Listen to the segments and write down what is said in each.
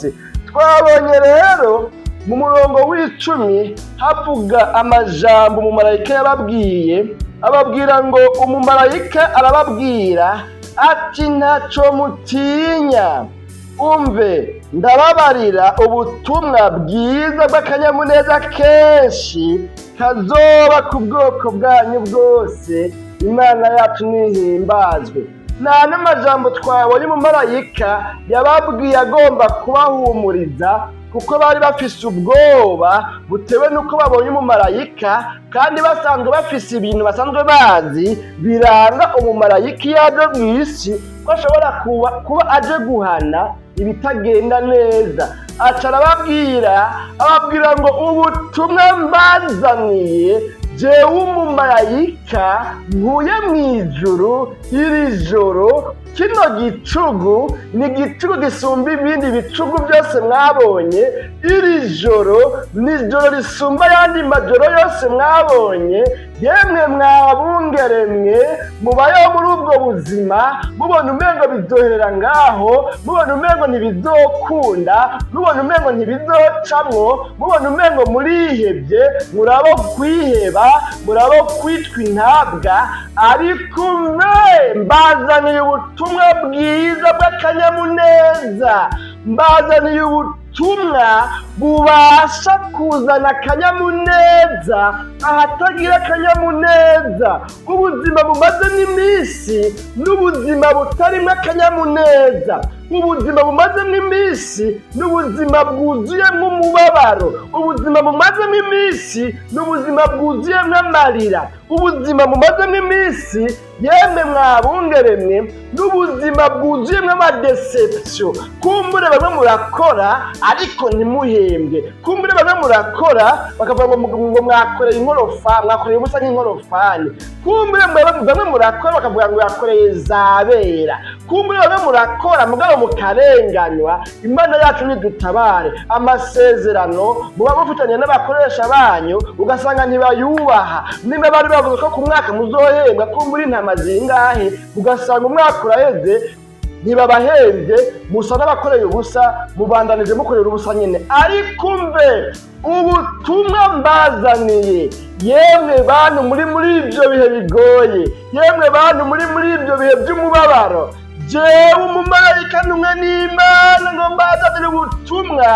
Twabonye rero mu murongo w'10 havuga amajambo umumarayika yababwiye, ababwira ngo umumarayika arababwira ati: "Ntaco mutinya, umve, ndababarira ubutumwa bwiza bw'akanyamuneza kenshi kazoba ku bwoko bwanyu bwose." Imana yacu nihimbazwe. Nta n'amajambo twabonye umumarayika yababwiye agomba kubahumuriza, kuko bari bafise ubwoba butewe n'uko babonye umumarayika, kandi basanzwe bafise ibintu basanzwe bazi biranga umumarayika iyo aje mw'isi, ko ashobora kuba aje guhana ibitagenda neza. Aca arababwira, ababwira ngo: "Ubutumwa mbazaniye jewe umumarayika nkuye mw'ijuru iri joro, kino gicugu ni igicugu gisumba ibindi bicugu byose mwabonye. Iri joro ni ijoro risumba ayandi majoro yose mwabonye. Yemwe mwabungeremwe mubayeho muri ubwo buzima, mubona umengo bizoherera ngaho, mubona umengo ntibizokunda, mubona umengo ntibizocamwo, mubona umengo murihebye, murabo kwiheba, murabo kwitwa intabwa, ariko mwe mbazaniye ubutumwa bwiza bw'akanyamuneza, mbazaniye ubutumwa bubasha kuzana akanyamuneza ahatagira akanyamuneza. Ubuzima bumazemo iminsi n'ubuzima butarimo akanyamuneza, ubuzima bumazemo iminsi n'ubuzima bwuzuyemo umubabaro, ubuzima bumazemo iminsi n'ubuzima bwuzuyemo amarira, ubuzima bumazemo iminsi, yemwe mwabungeremwe, n'ubuzima bwuzuyemo ama déceptions. Kumbure bamwe murakora ariko ntimuhembwe, kumbure bamwe murakora bakavuga ngo mwakoreye inkorofa, mwakoreye ubusa nk'inkorofani, kumbure bamwe murakora bakavuga ngo yakoreye zabera, kumbure bamwe murakora mugabo mukarenganywa. Imana yacu nidutabare. Amasezerano muba mufitanye n'abakoresha banyu ugasanga ntibayubaha. Nimba bari bavuze ko ku mwaka muzohembwa kumbura intama zingahe, ugasanga umwaka uraheze ntibabahembye, musa n'abakoreye ubusa, mubandanije mukorera ubusa nyine. Ariko mbe ubutumwa mbazaniye, yemwe bantu muri ibyo bihe bigoye, yemwe bantu muri ibyo bihe by'umubabaro, jewe umumarayika ntumwe n'Imana ngo mbazanire ubutumwa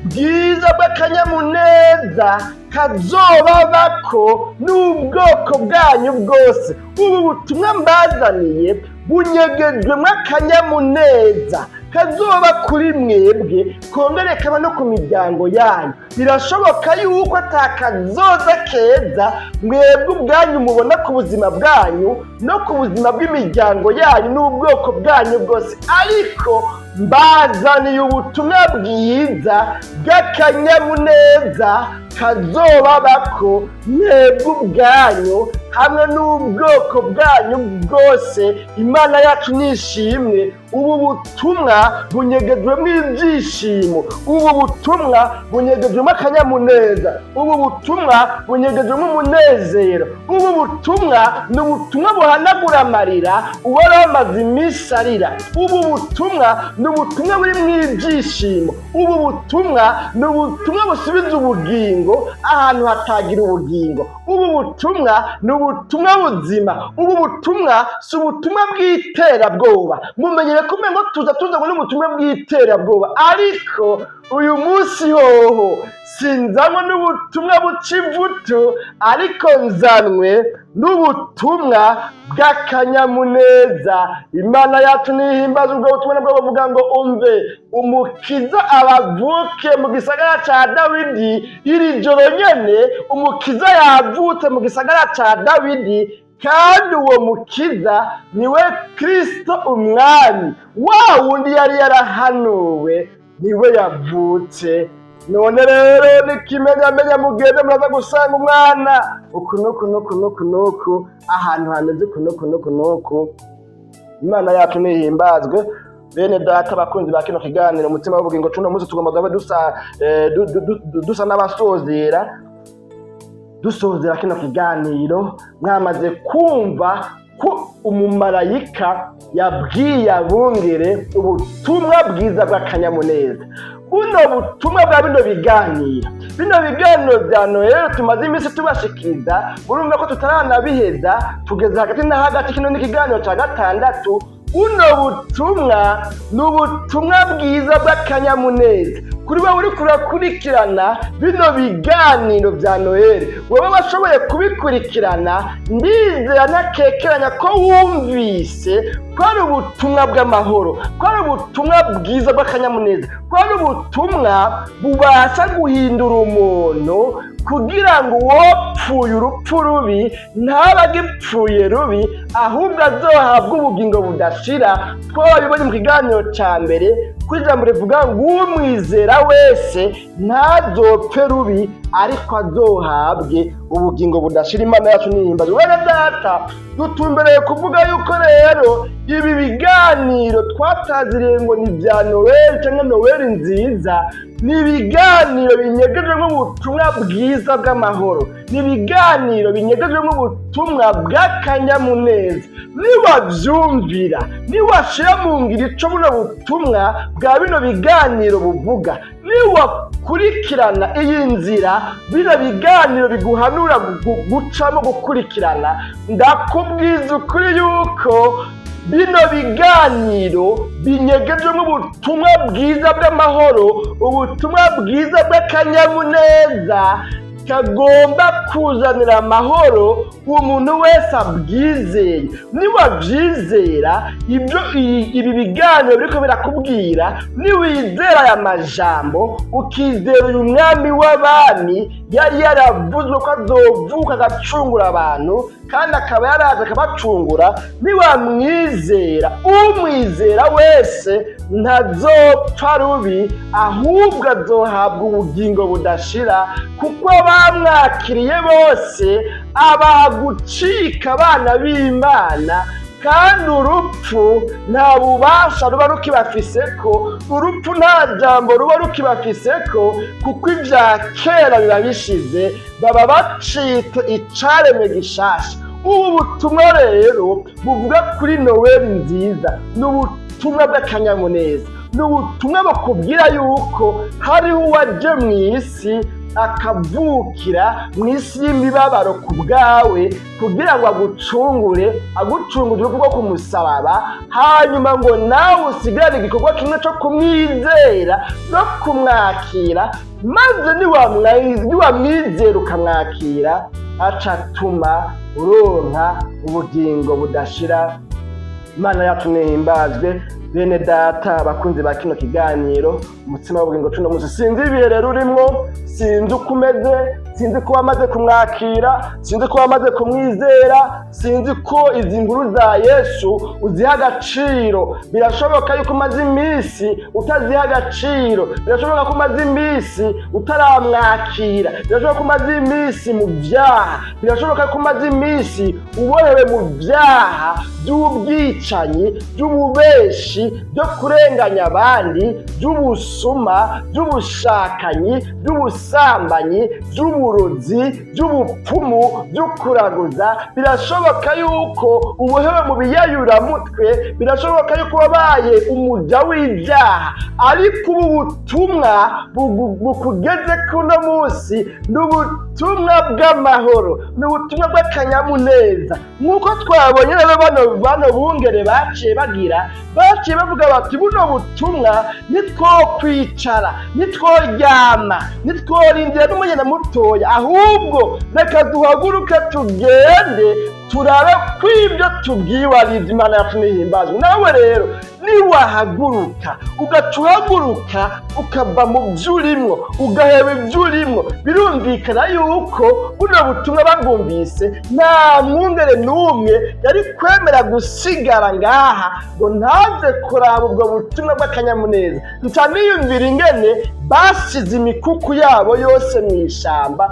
bwiza bw'akanyamuneza kazobabako n'ubwoko bwanyu bwose. Ubu butumwa mbazaniye bunyegejwemo akanyamuneza kazoba kuri mwebwe, kongere kaba no ku miryango yanyu. Birashoboka yuko atakazoza keza mwebwe ubwanyu mubona ku buzima bwanyu no ku buzima bw'imiryango yanyu n'ubwoko bwanyu bwose, ariko mbazaniye ubutumwa bwiza bw'akanyamuneza kazobabako mwebwe ubwanyu hamwe n'ubwoko bwanyu bwose. Imana yacu nishimwe. Ubu butumwa bunyegejwemo ibyishimo, ubu butumwa bunyegejwemo akanyamuneza, ubu butumwa bunyegejwemo umunezero, ubu butumwa ni ubutumwa buhanagura amarira uwari amaze iminsi arira, ubu butumwa ni ubutumwa burimo ibyishimo, ubu butumwa ni ubutumwa busubiza ubugingo ahantu hatagira ubugingo, ubu butumwa ni ubutumwa buzima, ubu butumwa si ubutumwa bw'iterabwoba. Mumenyere ko umengo tuza tuzanywe n'ubutumwa bw'iterabwoba, ariko uyu munsi hoho sinzanywe n'ubutumwa buca ivutu, ariko nzanwe n'ubutumwa bw'akanyamuneza. Imana yacu nihimbaza. Ubwo butumwa nabwo buvuga ngo: "Umve, umukiza abavuke mu gisagara ca Dawidi iri joro nyene. Umukiza yavutse mu gisagara ca Dawidi, kandi uwo mukiza niwe Kristo Umwami, wa wundi yari yarahanuwe, niwe yavutse. None rero n'ikimenyamenya, mugende muraza gusanga umwana uku n'uku n'uku n'uku n'uku, ahantu hameze uku n'uku n'uku n'uku." Imana yacu nihimbazwe. Bene data, abakunzi ba kino kiganiro Umutima w'Ubugingo cuno munsi, tugomba dube dusa dusa n'abasozera, dusozera kino kiganiro. Mwamaze kumva ko umumarayika yabwiye abungere ubutumwa bwiza bw'akanyamuneza. Buno butumwa bwa bino biganiro, bino biganiro bya Noheli tumaze iminsi tubashikiriza, murumva ko tutaranabiheza, tugeze hagati na hagati. Kino ni ikiganiro cya gatandatu. Buno butumwa ni ubutumwa bwiza bw'akanyamuneza kuri wowe uriko urakurikirana bino biganiro bya Noheli. Wowe washoboye kubikurikirana, ndizera ntakekeranya ko wumvise ko ari ubutumwa bw'amahoro, ko ari ubutumwa bwiza bw'akanyamuneza, ko ari ubutumwa bubasha guhindura umuntu kugira ngo uwopfuye urupfu rubi ntabe agipfuye rubi, ahubwo azohabwe ubugingo budashira. Twabibonye mu kiganiro cya mbere ko ijambo rivuga ngo umwizera wese ntazopfe rubi, ariko azohabwe ubugingo budashira. Imana yacu nihimbazwe. Bene data, dutumbereye kuvuga yuko rero ibi biganiro twataziriye ngo ni ibya Noweli cyangwa Noweli nziza, ni ibiganiro binyegejwemo ubutumwa bwiza bw'amahoro, ni ibiganiro binyegejwemo ubutumwa bw'akanyamuneza. Niwabyumvira, niwashira mu ngiro ico buno butumwa bwa bino biganiro buvuga, niwakurikirana iyi nzira bino biganiro biguhanura gucamo gukurikirana, ndakubwiza ukuri yuko bino biganiro binyegejwemo ubutumwa bwiza bw'amahoro, ubutumwa bwiza bw'akanyamuneza kagomba kuzanira amahoro umuntu wese abwizeye. Niwabyizera ibyo ibi biganiro biriko birakubwira, niwizera aya majambo, ukizera uyu mwami w'abami yari yaravuzwe ko azovuka agacungura abantu, kandi akaba yaraje akabacungura, niwamwizera, umwizera wese ntazopfa rubi, ahubwo azohabwa ubugingo budashira, kuko bamwakiriye bose abaha gucika abana b'Imana. Kandi urupfu nta bubasha ruba rukibafiseko, urupfu nta jambo ruba rukibafiseko, kuko ibya kera biba bishize, baba bacitse icaremwe gishasha. Ubu butumwa rero buvuga kuri Noweli nziza ni ubutumwa bw'akanyamuneza, ni ubutumwa bukubwira yuko hariho uwaje mu isi, akavukira mu isi y'imibabaro ku bwawe, kugira ngo agucungure, agucungure urupfu rwo ku musaraba, hanyuma ngo nawe usigarane igikorwa kimwe cyo kumwizera no kumwakira. Maze niwamwizera ukamwakira, aca atuma uronka ubugingo budashira. Imana yacu nihimbazwe. Bene data, bakunzi ba kino kiganiro Umutsima w'Ubugingo cuno munsi, sinzi ibihe rero urimwo, sinzi uko umeze, sinzi ko wamaze kumwakira, sinzi ko wamaze kumwizera, sinzi ko izi nkuru za Yesu uziha agaciro. Birashoboka yuko umaze iminsi utaziha agaciro, birashoboka ko umaze iminsi utaramwakira, birashoboka ko umaze iminsi mu byaha, birashoboka ko umaze iminsi ubohewe mu byaha by'ubwicanyi, by'ububeshi, byo kurenganya abandi, by'ubusuma, by'ubushakanyi, by'ubusambanyi, by'uburozi, by'ubupfumu, byo kuraguza. Birashoboka yuko ubohewe mu biyayuramutwe, birashoboka yuko wabaye umuja w'ibyaha. Ariko ubu butumwa bukugeze kuno munsi ni ubutumwa bw'amahoro, ni ubutumwa bw'akanyamuneza. Nk'uko twabonye rero bano bungere baciye bagira, baciye bavuga bati: "Buno butumwa nitwokwicara, nitworyama, nitworindira n'umugenda mutoya, ahubwo reka duhaguruke tugende turabe ko ibyo tubwiwe ari ibyo." Imana yacu nihimbazwe. Nawe rero niwahaguruka, ugaca uhaguruka ukava mu byo urimwo, ugaheba ibyo urimwo, birumvikana yuko buno butumwa babwumvise, nta mwungere n'umwe yari kwemera gusigara ngaha ngo ntaze kuraba ubwo butumwa bw'akanyamuneza. Nca niyumvira ingene basize imikuku yabo yose mu ishamba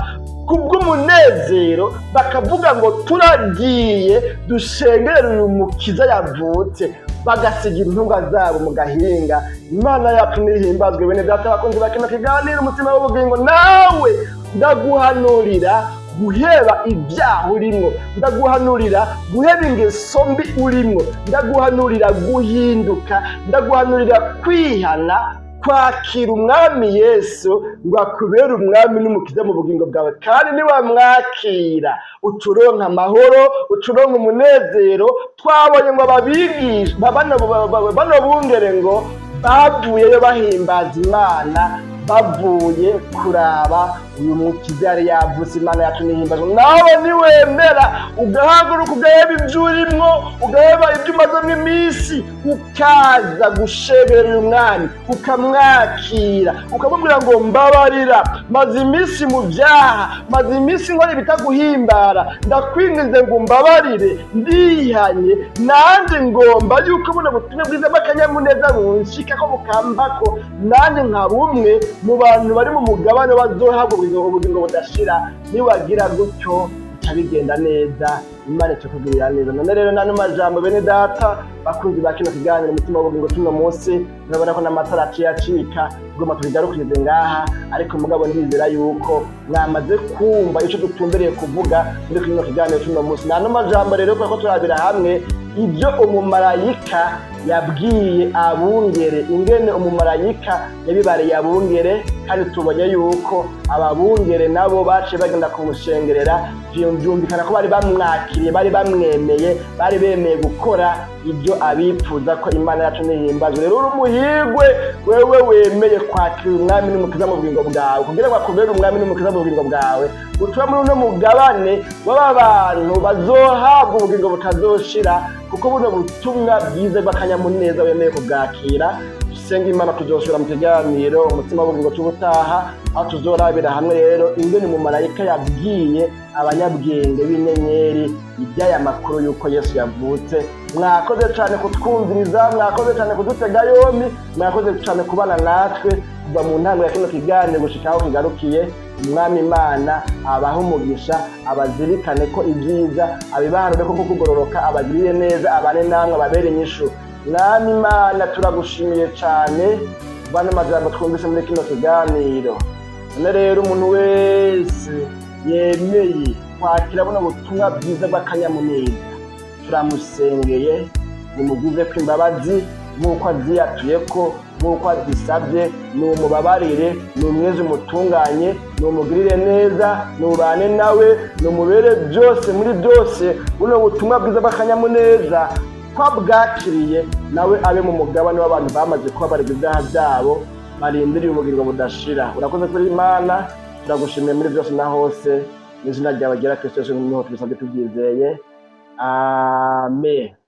kubw'umunezero, bakavuga ngo: "Turagiye dushengerere uyu mukiza yavutse", bagasiga intunga zabo mu gahinga. Imana yacu nihimbazwe. Bene data, bakunzi ba kino kiganiro Umutima w'Ubugingo, nawe ndaguhanurira guheba ibyaha urimwo, ndaguhanurira guheba ingeso mbi urimwo, ndaguhanurira guhinduka, ndaguhanurira kwihana. Kwakira Umwami Yesu ngo akubere Umwami n'Umukiza mu bugingo bwawe. Kandi niwamwakira, ucuronka amahoro, ucuronka umunezero. Twabonye ngo ababigisha bano bungere ngo bavuyeyo bahimbaza Imana, bavuye kuraba uyu mukiza yari yavutse. Imana yacu nihimbazwa. Nawe niwemera ugahaguruka, ugaheba ibyo urimwo, ugaheba ibyo umazemo iminsi, ukaza gushebera uyu Mwami, ukamwakira, ukamubwira ngo: "Mbabarira, maze iminsi mu byaha, maze iminsi nkora ibitaguhimbara, ndakwinginze ngo umbabarire, ndihanye, nanjye ngomba yuko buno butumwa bwiza bw'akanyamuneza bunshika ko bukambako, nanjye nka bumwe mu bantu bari mu mugabane bazohabwa ubugingo budashira." Niwagira gutyo, bica bigenda neza, Imana ikakugirira neza. None rero nano majambo, bene data bakunzi ba kino kiganiro Umutima w'Ubugingo tuno munsi, urabona ko n'amatara aciye acika, tugomba tubigarukirize ngaha. Ariko mugabo ndizera yuko mwamaze kumva ico dutumbereye kuvuga muri kino kiganiro tuno munsi. Nano majambo rero, kubera ko turabira hamwe ibyo umumarayika yabwiye abungere, ingene umumarayika yabibariye abungere, kandi tubonye yuko ababungere nabo baciye bagenda kumushengerera. Byumvikana ko bari bamwakiriye, bari bamwemeye, bari bemeye gukora ibyo abipfuza ko. Imana yacu nihimbazwe. Rero uri umuhigwe wewe wemeye kwakira Umwami n'Umukiza mu bugingo bwawe, kugira ngo akubere Umwami n'Umukiza mu bugingo bwawe, utuba muri uno mugabane w'aba bantu bazohabwa ubugingo butazoshira, kuko buno butumwa bwiza bw'akanyamuneza wemeye kubwakira. Dusenga Imana, tuzosubira mu kiganiro Umutima w'Ubugingo cy'ubutaha, aho tuzorabira hamwe rero ingene umumarayika yabwiye abanyabwenge b'inyenyeri iby'aya makuru y'uko Yesu yavutse. Mwakoze cyane kutwumviriza, mwakoze cyane kudutega yombi, mwakoze cyane kubana natwe kuva mu ntango ya kino kiganiro gushika aho kigarukiye. Umwami Imana abaha umugisha, abazirikane ko ibyiza, abibahanure ko kugororoka, abagirire neza, abane namwe, ababere inyishu. Mwami Imana, turagushimiye cyane bano majambo twumvise muri kino kiganiro. None rero umuntu wese yemeye kwakira buno butumwa bwiza bw'akanyamuneza, turamusengeye, nimugize ko imbabazi nk'uko aziyatuye ko nk'uko azisabye. Numubabarire, numweze, umutunganye, numugirire neza, nubane nawe, numubere byose muri byose. Buno butumwa bwiza bw'akanyamuneza ko bwakiriye, nawe abe mu mugabane w'abantu bamaze kubabarirwa ibyaha byabo, barindiriye ubugingo budashira. Urakoze kuri Imana, turagushimiye muri byose na hose. Mu izina ryawe ryera, Kristo Yesu, niho tubisabye tubyizeye, amen.